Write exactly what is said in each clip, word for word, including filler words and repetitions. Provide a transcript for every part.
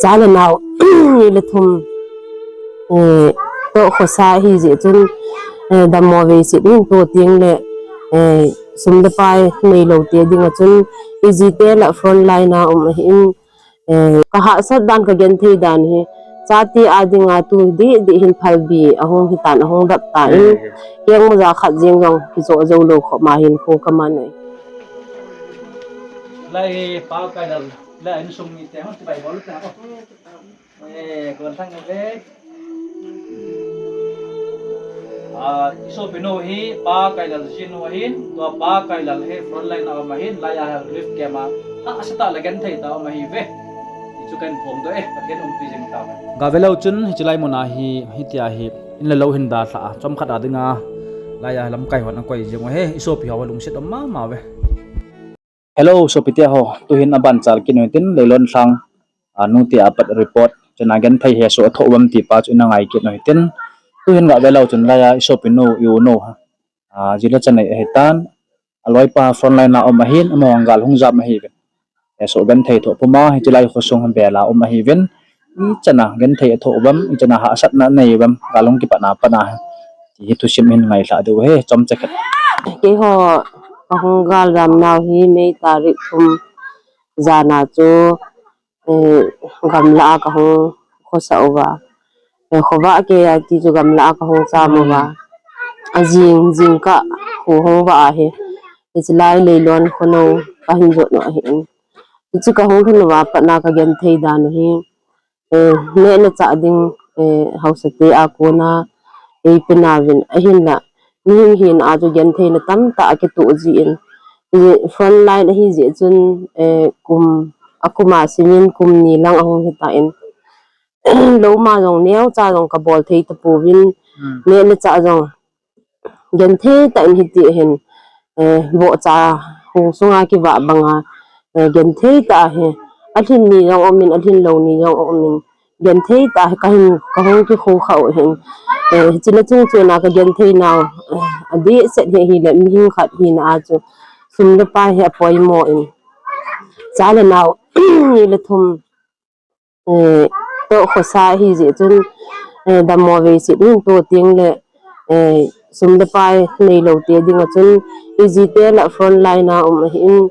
Cha le nao ni le thum, eh, to khosa hi jeh chun, eh, dammo vei sit in to ting le, eh, sum le pai nei lo te ding a chun, i jite la front line a um ahin, eh, ka hahsat dan ka genthei dan hi, chate a dinga tu di di hin phalbi ahung hitan ahung dap ta in, keng mo ja khat jeng jong ki jo jo lo kho ma hin ko ka man ai. Lai pa kai dal. La insung ni te hon ti bai bol te ho. Eh, kon thang ve. Ah, i sopinu hi Pa Kailal jinu ahin, tua Pa Kailal hi frontline a um ahin, laiya hi relief camp a hahsatah le genthei tah a um ahi ve. Hichu kan phong doh e, Pathen umpi jing tauhen. Ga ve leu chun, hiche lai muna hi, hitia hi, in le lou hin dalha a, chomkhat a dinga, laiya lamkai hon akoi jing u ahi, i sopi ho lungset um mama ve. Hello, sopite ho. Tuhin aban chal kit u hitin, Leilon lhang, a, nute apat report, chuna genthei hesoh athoh uvam ti pa chu ina ngai kit u hitin. Tuhin ga ve leu chun laiya i sopinu, i u nu, a, jile chanei ahitan, aloipa frontline a um ahin, amahon gal hung jam ahiuvin. Hesoh genthei thoh puma, hiche lai khosung bela um ahiuvin. Ichana genthei athoh uvam, ichana hahsatna anei uvam, gal hung kipat na pat na. Ti hi thusim hin ngailha diu ahi, chomcha khat. Keiho, ka hung gal jam nau hi May tarik thum jana chu, eh, gamla a ka hung khosah uva. Eh, khovah kei a ti chu gamla a ka hung cham uva. Ajing, jingkah, kho hung vah ahi. Hiche lai Leilon khonou ka hin jot u ahin. Hiche ka hung lhun uva pat na ka genthei dan u hi. Eh, neh le chah ding, eh, haosate a kona, eh, eipeh nauvin ahinla, mihing hina a chu gentheina tamtah akitoh jin, eh, frontline ahi jeh chun, eh, kum, akum a simin kum ni lang ahung hitan, lou ma jong neocha jong kabol thei tapouvin, neh le chah jong genthei tah in hiti hin, eh, vohcha hung sunga kivah banga, eh, genthei tah hi, alhin ni jong aumin, alhin lou ni jong aumin, genthei tah hi ka hin, ka hung kikho kha u hin, eh, hiche le chungchon a ka genthei nau, eh, adeh set hi, hile mihing khat hina a chu, sum le pai hi apoimo in, cha le nao, ni le thum, eh, to khosa hi jeh chun, eh, dammo vei sit in to ting le, eh, sum le pai nei lo te ding a chun, i jite la frontline a um ahin,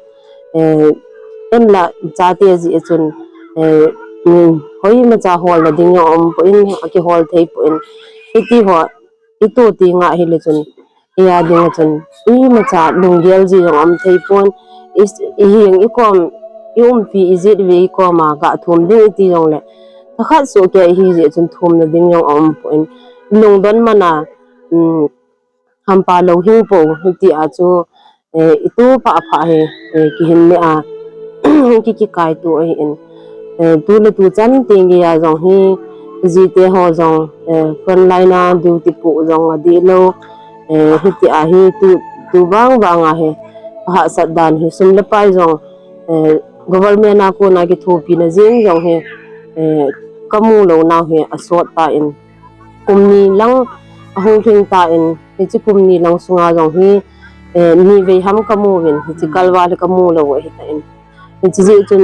eh, en la chate jeh a chun, eh, hoimacha holna ding jong aum poi, akihol thei poi, hiti ho, i to ting a hile chun, i a ding a chun, imacha lunggel ji jong aum thei pon, i, i heng i kom, i umpi i jet ve i kom a, ga thum ding iti jongle, thakhat soh kei hi jeh chun thumna ding jong aum poi, lungdon man a, um, hampa lou hing pou, hiti a chu, eh, i to pha pha hi, eh, kihin neh a, ki, kikaito ahin. Eh, tu le tu chan teng gei a jong hi, jite ho jong, eh, frontline a duty poh jong adih lou, eh, hiti a hi tu, tu vang vang a hi, hahsat dan hi, sum le pai jong, eh, government a kona kithopina jeng jong hi, eh, kamu lou nau hi asot tan, kum ni lang ahung lhing tan, hiche kum ni lang sunga jong hi, eh, ni vei ham kamu uvin, hiche kalval hi kamu lou ahitan. Hiche jeh chun,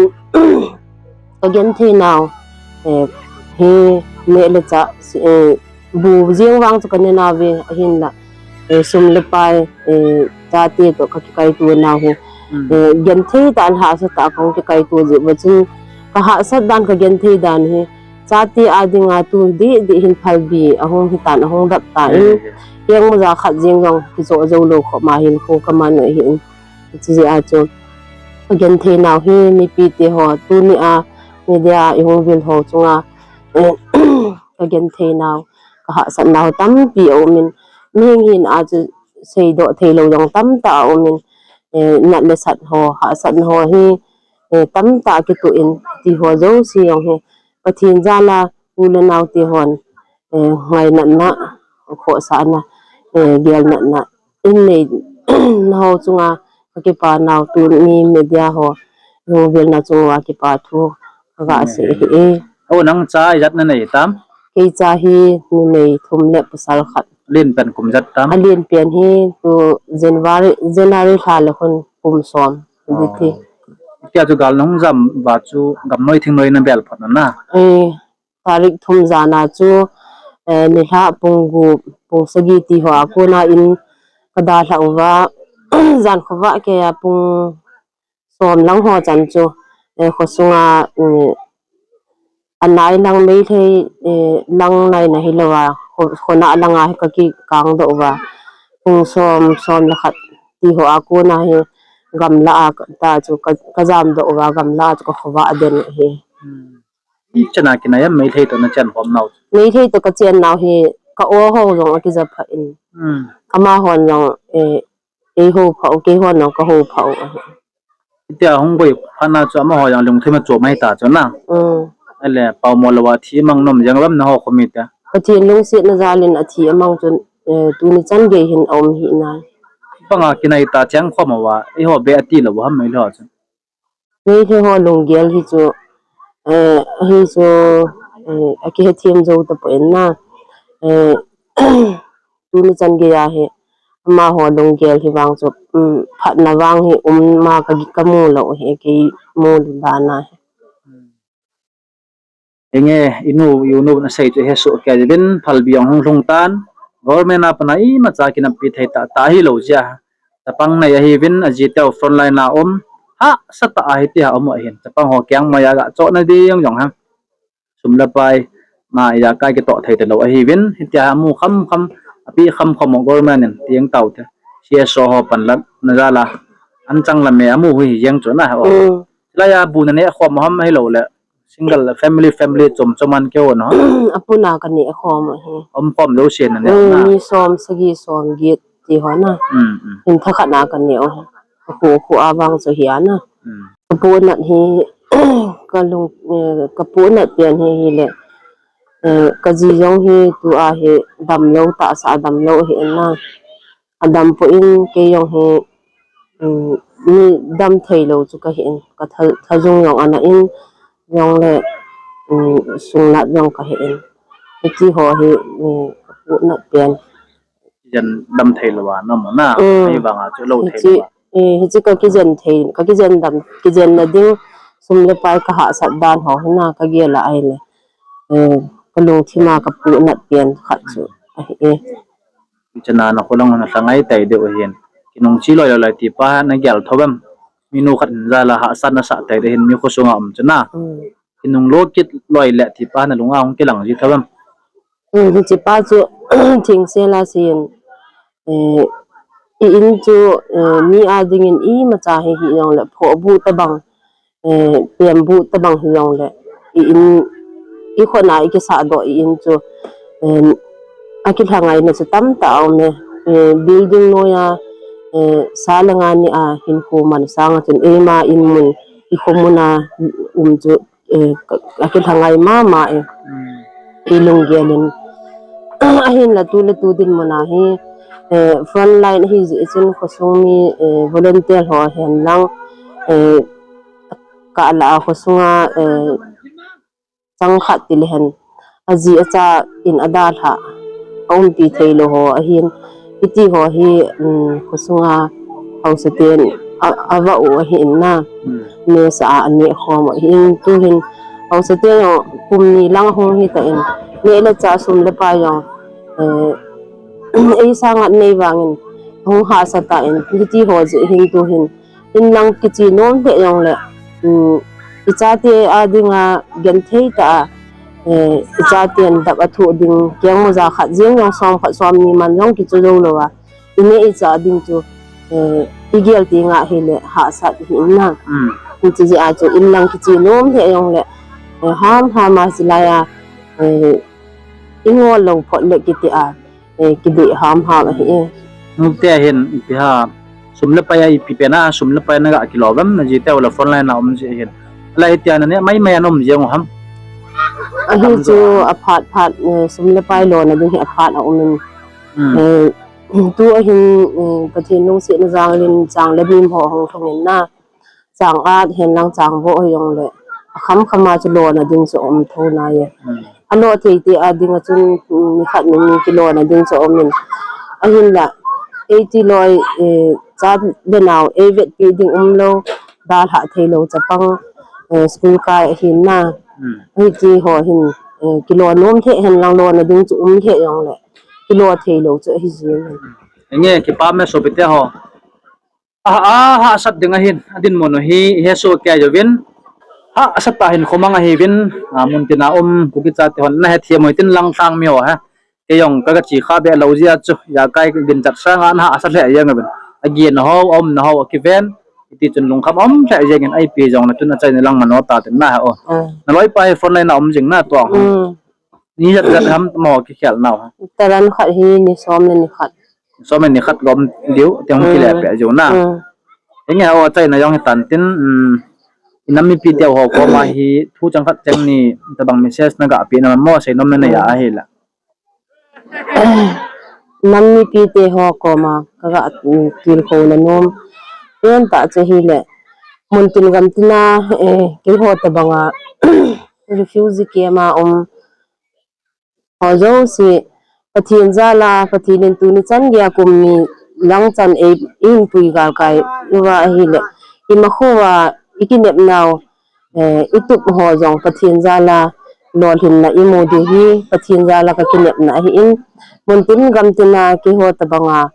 ka genthei nau, eh, hi neh le chah, eh, bu jeng vang chu ka ne nauve, ahinla, eh, sum le pai, eh, chate toh ka kikaito nau hi, eh, genthei tah in hahsatah a ka hung kikaito jeh uva chun, ka hahsat dan, ka genthei dan hi, chate a dinga tu di di hin phalbi ahung hitan ahung dap tan, keng mo ja khat jeng jong kijo jou lou kho ma hin ko ka man u ahin. Hiche jeh a chu ka genthei nau hi mipite ho, tuni a media i hung vil ho chunga, eh, ka genthei nau, ka hahsat nau tampi aumin, mihing hina a chu seidoh thei lou jong tamtah aumin, eh, nat le sat ho, hahsatna ho hi, eh, tamtah kitoh in, ti ho jouse jong hi, Pathen jal a u le nao te hon, eh, ngainatna, khohsahna, eh, gelnatna in nei na ho chunga ka kipa nau, tuni media ho hung vil nau chunga kipa thu ka ga sei ahi. O, nang cha ijat na nei tam? Kei cha hi numei thum le pasal khat. Alen pen kum ijat tam? Alen pen hi tu January, January lha le khun kum som. Diti. Tia chu gal nahung jam uva chu gamnoi thingnoi nabel phot na na. Eh, tarik thum jana chu, eh, nilhah pung gup, pung sagi ti hoa kona in kadalhah uva, jan khovah keiya pung som lang ho chan chu, eh, khosunga, eh, anai lang Meitei, eh, lang naina hilouva, kho, khonah langa hi kakikang doh uva. Pung som, som le khat ti hoa kona hi gamlah a ka, ta chu ka, kajam doh uva, gamlah a chu kakhovah den u ahi. Hmm. Ichana kinai ham Meitei toh nachen khom nau? Meitei toh kachen nau hi ka-o ho jong akija pha in. Hmm. Amahon jong, eh, eiho pha u, keihon jong kaho pha u ahi. Itia hung goi phat na chu amaho jong lungthim a chom mai ta chu na. Hmm. Ahile, paomo louva thi amang nom jeng lam naho khomi ta. Pathen lungsetna jal in athi amang chun, eh, tuni chan gei hin aum hi nai. Banga kinai ta cheng khom uva, eiho be ati lou ham mai lou chu. Meitei ho lunggel hi chu, eh, hi chu, eh, akihethem jou tapon na. Eh, tuni chan geiya hi, amaho lunggel hi vang chu, um, phatna vang hi um ma ka, kamu lou hi, kei mu dan a hi. Enge, inu, inu nasei chu hesoh kei uvin, phalbi jong hung lhung tan, government a pat a imacha kineppi thei tah tah hilou jeh a, chapang nei ahiuvin, ajiteu frontline a um, hahsa tah a hitia um u ahin, chapang ho keng mai a ga chohna ding jong ham. Sum le pai, ma ijakai kitoh thei talou ahiuvin, hitia amu kham kham, api kham kham u government in, tieng tau te, C S O ho panlakna jal a, anchang lam e amu hui hi jeng chu na, o. Hmm. Laiya bu naneh khom u ham ahilouleh, single family, family chom chom a kihon u ham? Apuna kaneh khom u ahi. Umkhom jouse naneh u ham? Hmm, na. Mi som, sagi, som, get ti ho na. Hmm, hmm. Hin thakhat na kaneh u ahi. Akhu, akhu a vang chu hi a na. Hmm. Kapohnat hi, kalung, eh, kapohnat pen hi hile, eh, kaji jong hi tua hi damlou tahsa a damlou ahi na. Adam poi in kei jong hi, um, mi dam theilou chu kahi in, katha, thajung jong ana in, jongle, um, sungnat jong kahi in. Hiti ho hi, um, kapohnat pen. Kijen dam theilou a na mo na, um, ahivanga chu lou thei lou a. Eh, hiche kakijen thei, kakijen dam, kijenna ding, sum le pai kahahsat dan ho hi na, kagel a ahile. Eh, kalungthim a kapohnat pen khat chu ahi e. Hichana nakholang hon alhangai tai deu ahin. Kinung chi loi loi loi tipa nagel thou vem. Minu khat in jal a hahsat nasah tai deu ahin mi khosunga um chu na. Hmm. Kinung lo kit loi le tipa nalunga hung kilang ji thou vem. Hmm, hiche pa chu thingsel a sin. Eh, i in chu, eh, mi a dingin imacha hi hijongle phohbu tabang, eh, pembu tabang hijongle, i in, i khona i kisah doh i in chu, eh, akilhangaina chu tamtah a um e, eh, building noiya, eh, sa le nga ni a hinkho man sanga chun eima in mun, i kho mun a um chu, eh, ka, akilhangai mama e. Hmm. I lunggel in. Ahinla tu le tu dinmun a hi, eh, frontline ahi jeh chun khosung mi, eh, volunteer ho hen lang, eh, kah la a khosunga, eh, chang khat ti le hen, aji acha in adalhah, aumpi theilou ho ahin, hiti ho hi, um, khosunga haosaten a, avah u ahin na, hmm, mesa a aneh khom u ahin, tuhin haosaten jong kum ni lang ahung hita in, neh le chah sum le pai jong, eh, ei sanga nei vangin, ahung hahsa tan, hiti ho jeh hin tuhin, in lang kiche nom lheh jongle, um, i chate a dinga genthei tah a, eh, i chaten dap athoh ding, kengmo ja khat jeng jong som khat som ni man jong kichu jou lou a, i neh i chah ding chu, eh, i gel tenga hile hahsat hi in na. Hmm. Hiche jeh a chu in lang kiche nom lheh jongle, eh, ham ham a hilai a, eh, i ngol lou phot le kiti a, eh, kidei ham ham ahi e. Nute hin ipi ham, sum le pai a ipi pen a, sum le pai naga kilo vem, naji teu le frontline a um ji hin. Alai tia naneh mai mai a na um jeng u ham? Ahi chu aphat phat, eh, sum le pai lona ding hi aphat a um in. Hmm. Eh, tu ahin, eh, Pathen lungsetna jal in chang le bim ho hung lhung in na. Chang at hen lang chang vo hijongle, akham kham a chu lona ding chu um thou nai e. Hmm. Alo thei te a dinga chun, um, nikhat ni ni kilona ding chu um in. Ahinla, eiti loi, eh, cha le nao, ei vetpi ding umlou, dalha theilou chapang, eh, school kai ahin na. Hmm. Hiti ho hin, eh, kilo nom thei hen lang lona ding chu um thei jongle. Kilo theilou chu ahi jing. Nge, kipah me sopite ho. A, a, hahsat ding ahin, adinmun u hi, hesoh kei uvin. Hahsat tah hin khomang ahiuvin, a, muntin a um, Kuki chate hon, nahethem uvin tin lang thang mi ho ha. Kei jong kaga che kha be lou jeh a chu, ijakai ginchat sanga nahahsa lheh jeng uvin. Agin ho, aumna ho, akiven, hiti chun lungkham um lheh jeng in, ipi jong na tun achaina lang mano ta tin na ha o. Mm. Naloipa hi front line a um jing na tua. Mm. Ni jat jat ham mo kikhel nau ha. Taran khat hi ni som le ni khat. Som le ni khat gom diu, tiang kile pe jiu na. Mm. Enge o achaina jong hi tan tin, mm, inam mipi te ho koma hi, thu chang khat chang ni, tabang message naga pe na mo, seinom na nei a ahi la. Nam mipi te ho koma, kaga, mm, tilkhouna nom. Pen ta chu hile, muntin gamtin a, eh, keiho tabanga, refugee camp a um ho jouse, Pathen jal a, Pathen in tuni chan geiya kum ni lang chan ei, eihin pui galkai uva ahile, imakho uva, ikinep nau, eh, itup ho jong Pathen jal a, lolhinna imu diu hi, Pathen jal a kakinepna ahin, muntin gamtin a, keiho tabanga,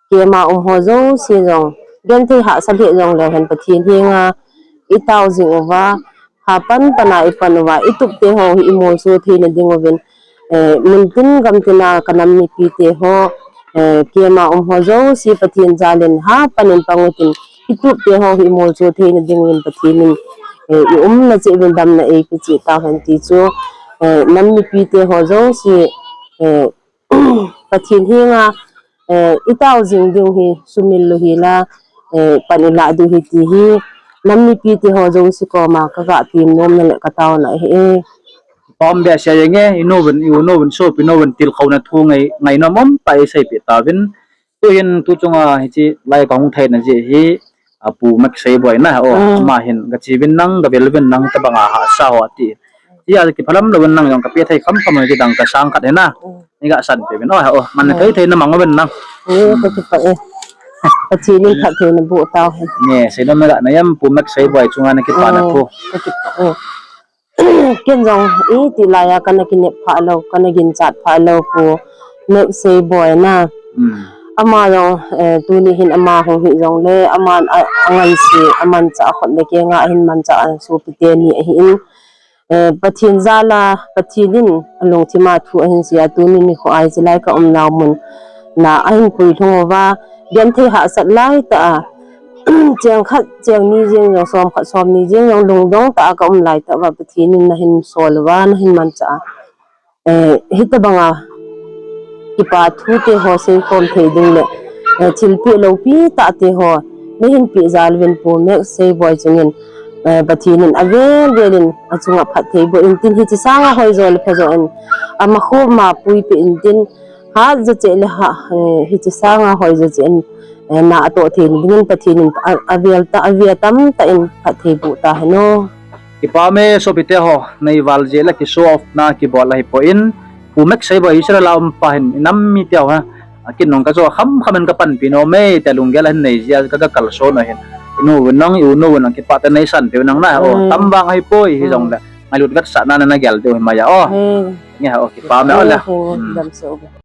camp a um ho jouse jong, genthei hahsa lheh jongleu hen Pathen henga itao jing uva, hapan pan a ipan uva, itup te ho hi imolso theina ding uvin, eh, muntin gamtin a kanam mipi te ho, eh, camp a um ho jouse Pathen jal in hapan in pang utin, itup te ho hi imolso theina ding uvin Pathen in, eh, iumna cheh uvin damna eipe cheh tauhen ti chu, eh, nam mipi te ho jouse, eh, Pathen henga, eh, itao jing diu hi, sumil lou hi la, eh, pan ilah diu hi ti hi, nam mipi te ho jouse koma kaga tem nomna le kataona ahi e. Pom be sia jenge, inu uvin, inu uvin, sopi nu uvin, tilkhouna thu ngai, ngainom um tah a isei pe tauvin. Tuhin, tu chunga, hiche lai kahung theina jeh hi, a Pu Mek Seiboi na, o, mm, ama hin, gache uvin nang, gavel uvin nang, tabanga hahsa ho ati. Tia kiphalam louvin nang jong kape thei kham kham uvin ti dang kasang khat hi na. Mm. Nei gasan pe uvin, o, o, man, mm, thei thei na mang uvin nang. Mm, kakipah e. Pathen in phatthei naboh tauhen. Nge, seinom naga nei em Pu Mek Seiboi chunga nakipana thu. Kakipah e. Ken jong, iti laiya kana kinep pha lou, kana ginchat pha lou Pu Mek Seiboi na. Mm. Ama jong, eh, tuni hin ama hung hi jongle, aman a, angansei, amanchah a khut le keng a ahin manchah a sopi teni ahin. Eh, Pathen jal a, Pathen in alungthim a thu ahin sei a, tuni nikho a hiche lai kaum nau mun na ahin puilhung uva, genthei hahsat laitah a, cheng khat, cheng ni jeng jong, som khat, som ni jeng jong, lungdong tah a kaum laitah uva, Pathen in nahin sol uva, nahin manchah a. Eh, hitabanga, kipa thu te ho seikhom thei ding le, eh, thilpeh loupi tah te ho, nahin peh jal uvin Pu Mek Seiboi chungin, eh, Pathen in avel vel in achunga phatthei boh in tin hiche sanga hoijo le phajo in, amakho ma puipeh in tin, hat jo cheh le ha, eh, hiche sanga hoijo cheh in, eh, na atoh thei dingin Pathen in a, avel tah, ave tamtah in phatthei boh tahen o. Kipah me sopite ho, neival jeh le kishow off na kibol ahipoi in, Pu Mek Seiboi Israel a um pa hin, inam mite ho ha, akin nung kajo kham kham in kapanpi nom e, tia lunggel ahin nei jeh a kaga kalson u ahin. Inu uvin nang, inu uvin nang kipah tah neisan peh u nang na, o, mm, tam vang ahipoi, hi, mm, jongle, ngailut vetsahna nana gel diu hi mai a, o. Mm. Nge ha, o, kipah me o le. Mm, mm. Damsel.